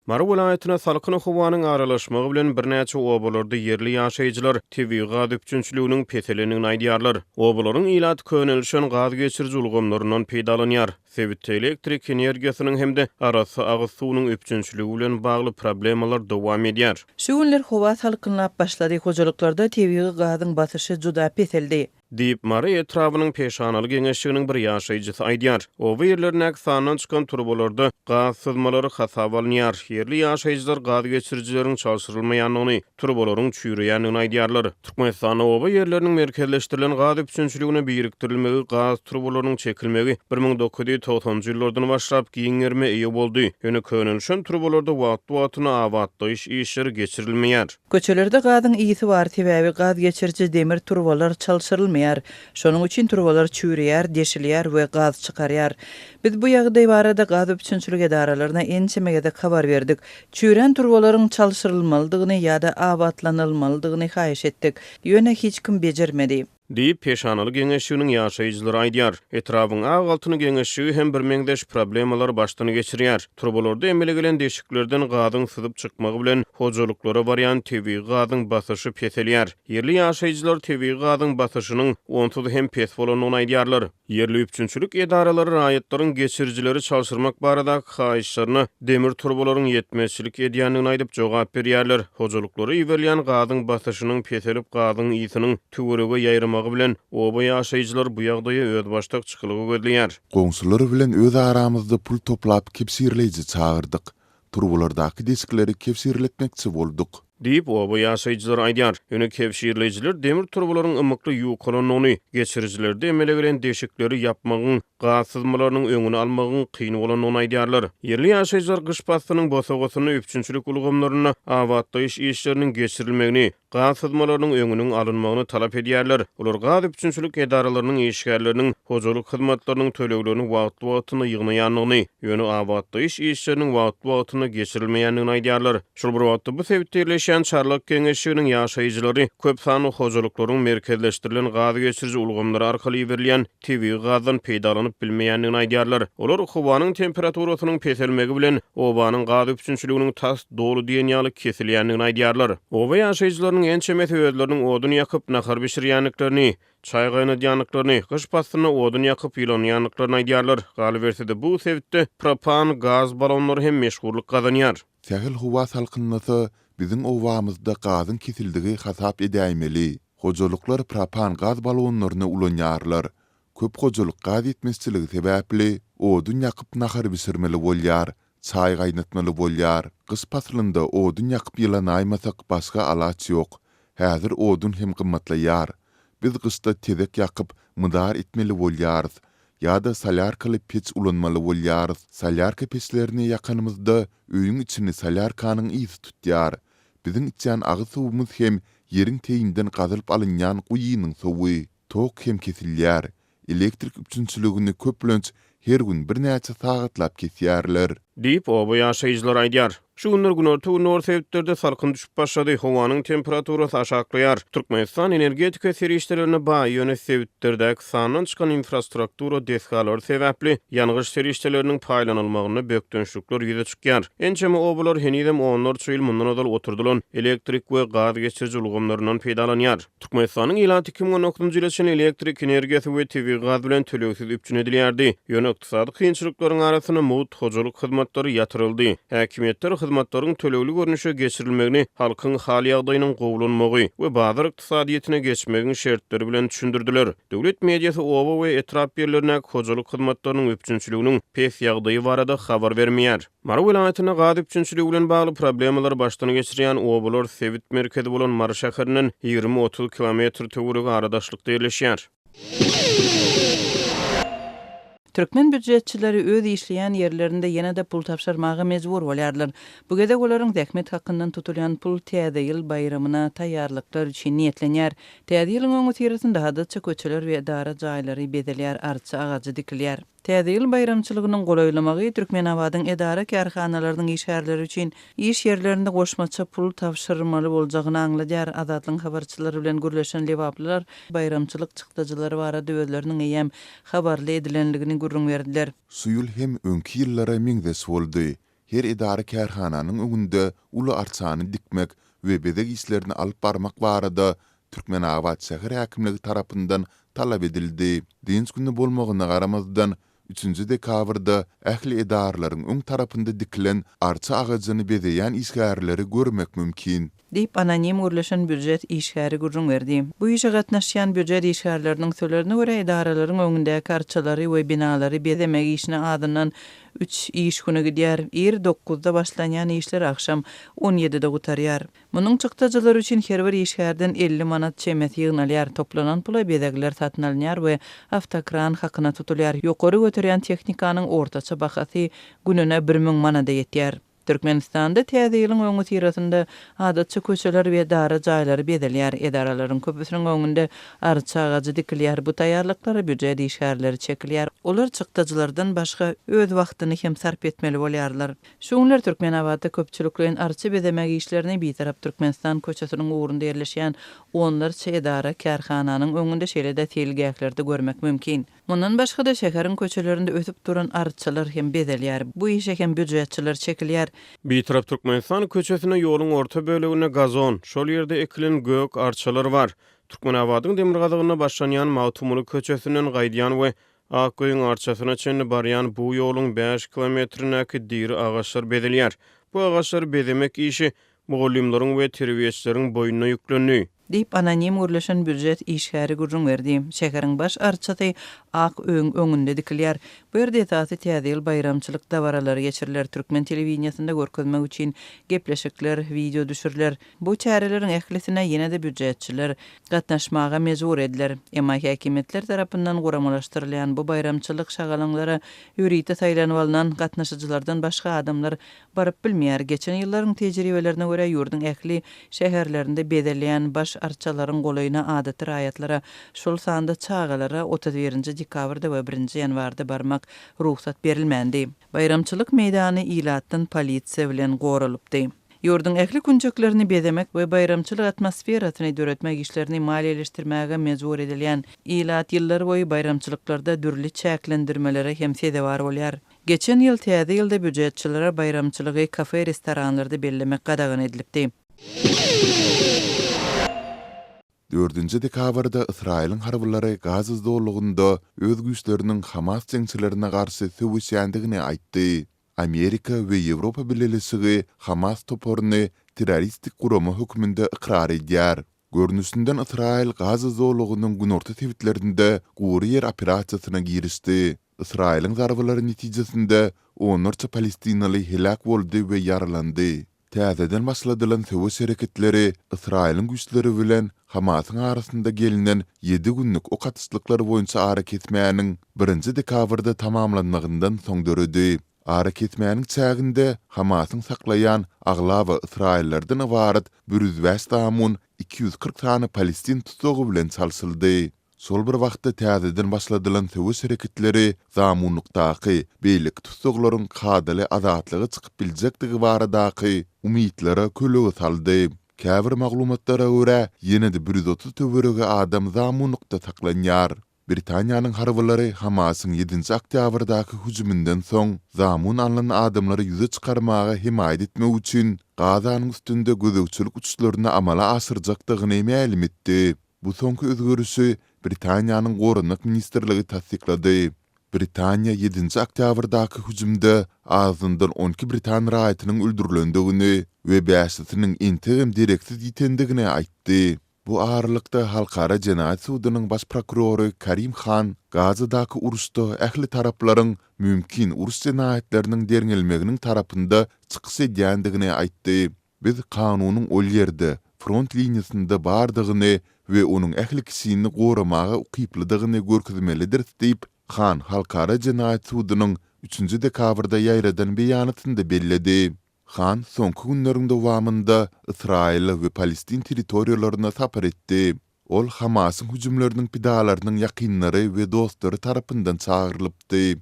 Mary welaýatyna salkyn howanyň aralaşmagy bilen birnäçe obalarda ýerli ýaşaýjylar tebigy gaz üpjünçiliginiň peselendigini aýdýarlar. Obalaryň ilaty könelişen gaz geçiriji ulgamlaryndan peýdalanýar. Sebitde elektrik energiýasynyň hem-de arassa agyz suwunyň üpjünçiligi bilen bagly problemalar dowam edýär. Şu günler howa salkynlap başlady, hojalyklarda tebigy gazyň basyşy juda peseldi. Diýip, Mary etrabynyň Peşanaly geňeşliginiň bir ýaşaýjysy aýdýar. Oba ýerlerindäki sandan çykan turbalarda gaz syzmalary hasaba alynýar. Ýerli ýaşaýjylar gaz geçirijileriň çalşyrylmaýandygyny, turbalaryň çüýreýändigini aýdýarlar. Türkmenistanda oba ýerleriniň merkezleşdirilen gaz üpjünçiligine birikdirilmegi, gaz turbalarynyň çekilmegi 1990-njy ýyllardan başlap giň gerime eýe boldy. Ýöne könelişen turbalarda wagtly-wagtynda abatlaýyş işleri geçirilmeýär. Köçelerde gazyň ysy bar, sebäbi gaz geçiriji demir turbalar çalşyrylmaýar. Şonuň üçin turbalar çüýreýär, deşilýär we gaz çykarýar. Biz bu ýagdaý barada gaz üpjünçilik edaralaryna ençeme gezek habar berdik. Çüýrän turbalaryň çalşyrylmalydygyny ýa-da abatlanylmalydygyny haýyş etdik. Ýöne hiç kim bejermedi. Diýip, Peşanaly geňeşliginiň ýaşaýjylary aýdýar. Etrabyň Ak altyn geňeşligi hem birmeňzeş problemalary başdan geçirýär. Turbalarda emele gelen deşiklerden gazyň syzyp çykmagy bilen, hojalyklara barýan tebigy gazyň basyşy peselýär. Ýerli ýaşaýjylar tebigy gazyň basyşynyň onsuz hem pes bolandygyny aýdýarlar. Ýerli üpjünçilik edaralary raýatlaryň geçirijileri çalşyrmak baradaky haýyşlaryna demir turbalaryň ýetmezçilik edýändigini aýdyp jogap berýärler. Hojalyklara iberilýän gazyň basyşynyň peselip gazyň ysynyň töwerege ýaýramagy bilen oba ýaşaýjylary bu ýagdaýa özbaşdak çykylygy gözleýär. Goňşular bilen öz aramyzda pul toplap kebşirleýji çagyrdyk. Turbalardaky deşikleri kebşirletmekçi bolduk. Diýip, oba ýaşaýjylary aýdýar. Ýöne kebşirleýjiler demir turbalaryň ymykly ýukalandygyny, geçirijilerde emele gelen deşikleri ýapmagyň, gaz syzmalarynyň öňüni almagyň kyn bolandygyny aýdýarlar. Ýerli ýaşaýjylar gyş paslynyň bosagasynda üpjünçilik ulgamlarynda abatlaýyş işleriniň geçirilmegini, gaz syzmalarynyň öňüniň alynmagyny talap edýärler. Olar gaz üpjünçilik edaralarynyň işgärleriniň hojalyk hyzmatlarynyň töleglerini wagtly-wagtynda ýygnaýandygyny, ýöne abatlaýyş işleriniň wagtly-wagtynda geçirilmeýändigini aýdýarlar. Şol bir wagtda, bu sebitde ýerleşýän Çarlak geňeşliginiň ýaşaýjylary köp sanly hojalyklaryň merkezleşdirilen gaz geçiriji ulgamlary arkaly iberilýän tebigy gazdan peýdalanyp bilmeýändigini aýdýarlar. Olar howanyň temperaturasynyň peselmegi bilen, obanyň gaz üpjünçiliginiň tas doly diýen ýaly kesilýändigini aýdýarlar. Oba ýaşaýjylarynyň ençemesi özleriniň odun ýakyp, nahar bişirýändiklerini, çaý gaýnadýandyklaryny, gyş paslynda odun ýakyp ýylanýandyklaryny aýdýarlar. Galyberse-de, bu sebitde propan gaz balonlary hem meşhurlyk gazanýar. Sähel howa salkynlasa, biziň obamyzda gazyň kesildigi hasap edäýmeli. Hojalyklar propan gaz balonlaryny ulanýarlar. Köp hojalyk gaz ýetmezçiligi sebäpli, odun ýakyp nahar bişirmeli bolýar, çaý gaýnatmaly bolýar. Gyş paslynda odun ýakyp ýylanaýmasak başga alaç ýok. Häzir odun hem gymmatlaýar. Biz gyşda tezek ýakyp, mydar etmeli bolýarys. Ýa-da solýarkaly peç ulanmaly bolýarys. Solýarka peçlerini ýakanymyzda öýüň içini solýarkanyň ysy tutýar. Biziň içýän agyz suwumyz hem ýeriň teýinden gazylyp alynýan guýynyň suwy. Tok hem kesilýär. Elektrik üpjünçiligini köplenç her gün birnäçe sagatlap kesýärler. Diýip, oba ýaşaýjylary aýdýar. Şu günler günorta-gündogar sebitlerde salkyn düşüp başlady, howanyň temperaturasy aşaklaýar. Türkmenistan energetika serişdelerine baý, ýöne sebitlerdäki sandan çykan infrastruktura desgalary sebäpli ýangyç serişdeleriniň paýlanylmagynda bökdençlikler ýüze çykýar. Ençeme obalar henizem onlarça ýyl mundan ozal oturdylan elektrik we gaz geçiriji ulgamlaryndan peýdalanýar. Türkmenistanyň ilaty 2019-njy ýyla çenli elektrik energiýasy we tebigy gaz bilen tölegsiz üpjün edilýärdi. Ýöne ykdysady kynçylyklaryň arasynda mugt hojalyk hyzmatlary ýatyryldy. Häkimiýetler hyzmatlaryň tölegli görnüşe geçirilmegini halkyň hal-ýagdaýynyň gowulanmagy we bazar ykdysadyýetine geçmegiň şertleri bilen düşündirdiler. Döwlet mediasy oba we etrap ýerlerindäki hojalyk hyzmatlarynyň üpjünçiliginiň pes ýagdaýy barada habar bermeýär. Mary welaýatynda gaz üpjünçiligi bilen bagly problemalary başdan geçirýän obalar sebit merkezi bolan Mary şäherinden 20-30 kilometr töweregi ara daşlykda ýerleşýär. Türkmen býujetçileri öz işleýän ýerlerinde ýene-de pul tabşyrmaga mejbur bolýarlar. Bu gezek olaryň zähmet hakyndan tutulýan pul Täze ýyl baýramyna taýýarlyklar üçin niýetlenýär. Täze ýylyň öňüsyrasynda adatça köçeler we edara jaýlary bezelýär, arça agajy dikilýär. Täze ýyl baýramçylygynyň golaýlamagy Türkmenabadyň edara-kärhanalarynyň işgärleri üçin iş ýerlerinde goşmaça pul tabşyrmaly boljagyny aňladýar. Azatlygyň habarçylary bilen gürleşen lebaplylar baýramçylyk çykdajylary barada özleriniň eýýäm habarly edilendigini gürrüň berdiler. Şu ýyl hem öňki ýyllara meňzeş boldy. her edara-kärhananyň öňünde uly arçany dikmek we bezeg işlerini alyp barmak barada Türkmenabat şäher häkimligi tarapyndan talap edildi. Dynç güni bolmagyna garamazdan, üçünji dekabrda ähli edaralaryň öň tarapynda dikilen arça agajyny bezeýän işgärleri görmek mümkin. Diýip, anonim gürleşen býujet işgäri gürrüň berdi. Bu işe gatnaşýan býujet işgärleriniň sözlerine görä, edaralaryň öňündäki arçalary we binalary bezemek işine azyndan üç iş güni gidýär. Ir dokuzda başlanýan işler agşam on ýedide gutarýar. Munuň çykdajylary üçin her bir işgärden 50 manat çemesi ýygnalýar. Toplanan pula bezegler satyn alynýar we awtokran hakyna tutulýar. Ýokary göterýän tehnikanyň ortaça bahasy gününe 1000 manada ýetýär. Türkmenistanda Täze ýylyň öňüsyrasynda adatça köçeler we edara jaýlary bezelýär. Edaralaryň köpüsiniň öňünde arça agajy dikilýär. Bu taýýarlyklara býujet işgärleri çekilýär. Olar çykdajylardan başga öz wagtyny hem sarp etmeli bolýarlar. Şu günler Türkmenabatda köpçülikleýin arça bezemek işlerini Bitarap Türkmenistan köçesiniň ugrunda ýerleşýän onlarça edara, kärhananyň öňünde, şeýle-de seýilgählerde görmek mümkin. Mundan başga-da, şäheriň köçelerinde ösüp duran arçalar hem bezelýär. Bu işe hem býujetçiler çekilýär. Bitarap Türkmenistan köçesinde ýoluň orta böleginde gazon, şol ýerde ekilen gök arçalar bar. Türkmenabadyň demirgazygynda başlanýan Magtymguly köçesinden gaýdýan we Ak öýüň arçasyna çenli barýan bu ýoluň bäş kilometrindäki diri agaçlar bezelýär. Bu agaçlary bezemek işi mugallymlaryň we terbiýeçileriň boýnuna ýüklendi. Diýip, anonim gürleşen býujet işgäri gürrüň berdi. Şäheriň baş arçasy Ak öýüň öňünde dikilýär. Bu ýerde esasy Täze ýyl baýramçylyk dabaralary geçiriler, türkmen telewideniýesinde görkezmek üçin gepleşikler, wideo düşüriler. Bu çäreleriň ählisine ýene-de býujetçiler gatnaşmaga mejbur ediler. Emma häkimiýetler tarapyndan guramalaşdyrylýan bu baýramçylyk şagalaňlara ýörite saýlanyp alnan gatnaşyjylardan başga adamlar baryp bilmeýär. Geçen ýyllaryň tejribelerine görä, ýurduň ähli şäherlerinde bezelýän baş arçalaryň golaýyna adaty raýatlara, şol sanda çagalara 31 nji dekabrda we birinji ýanwarda barmak rugsat berilmändi. Baýramçylyk meýdany ilatdan polisiýa bilen goralypdy. Ýurduň ähli künjeklerini bezemek we baýramçylyk atmosferasyny döretmek işlerini maliýeleşdirmäge mejbur edilýän ilat ýyllarboýy baýramçylyklarda dürli çäklendirmelere hem sezewar bolýar. Geçen ýyl Täze ýylda býujetçilere baýramçylygy kafe-restoranlarda bellemek gadagan edilipdi. Dördünji dekabrda Ysraýylyň harbylary Gaza zolagynda öz güýçleriniň Hamas jeňçilerine garşy söweşýändigini aýtdy. Amerika we Ýewropa Bileleşigi Hamas toparyny terroristik gurama hökmünde ykrar edýär. Görnüşinden Ysraýyl Gaza zolagynyň günorta sebitlerinde gury ýer operasiýasyna girişdi. Ysraýylyň zarbalary netijesinde onlarça palestinaly heläk boldy we ýaralandy. Täzeden başladylan söweş hereketleri Ysraýylyň güýçleri bilen Hamasyň arasynda gelnen ýedi günlük ok atyşlyklar boýunça arakesmäniň birinji dekabrda tamamlanmagyndan soň döredi. Arakesmäniň çäginde Hamasyň saklaýan aglaba ysraýyllardan ybarat 105 zamun 240 sany palestin tussagy bilen çalşyldy. Şol bir wagtda täzeden başladylan söweş hereketleri zamunlykdaky beýleki tussaglaryň kadaly azatlyga çykyp biljekdigi baradaky umytlara kölege saldy. Käbir maglumatlara görä, ýene-de 130 töweregi adam zamunlykda saklanýar. Britaniýanyň harbylary Hamasyň ýedinji oktýabrdaky hüjüminden soň zamun alnan adamlary ýüze çykarmaga hemaýat etmek üçin Gazanyň üstünde gözegçilik uçuşlaryny amala aşyrjakdygyny mälim etdi. Bu soňky özgerişi Britaniýanyň Goranmak ministrligi tassyklady. Britaniýa ýedinji oktýabrdaky hüjümde azyndan 12 britan raýatynyň öldürilendigini we bäşisiniň entegem dereksiz ýitendigini aýtdy. Bu aralykda, Halkara jenaýat sudunyň baş prokurory Karim Han Gazadaky uruşda ähli taraplaryň mümkin uruş jenaýatlarynyň derňelmeginiň tarapynda çykyş edýändigini aýtdy. Biz kanunyň ol ýerde, front liniýasynda bardygyny we onuň ähli kişini goramaga ukyplydygyny görkezmelidiris diýip, Han Halkara jenaýat sudunyň üçünji dekabrda ýaýradan beýanatynda belledi. Han soňky günleriň dowamynda Ysraýyla we Palestin territoriýalaryna sapar etdi. Ol Hamasyň hüjümleriniň pidalarynyň ýakynlary we dostlary tarapyndan çagyrylypdy.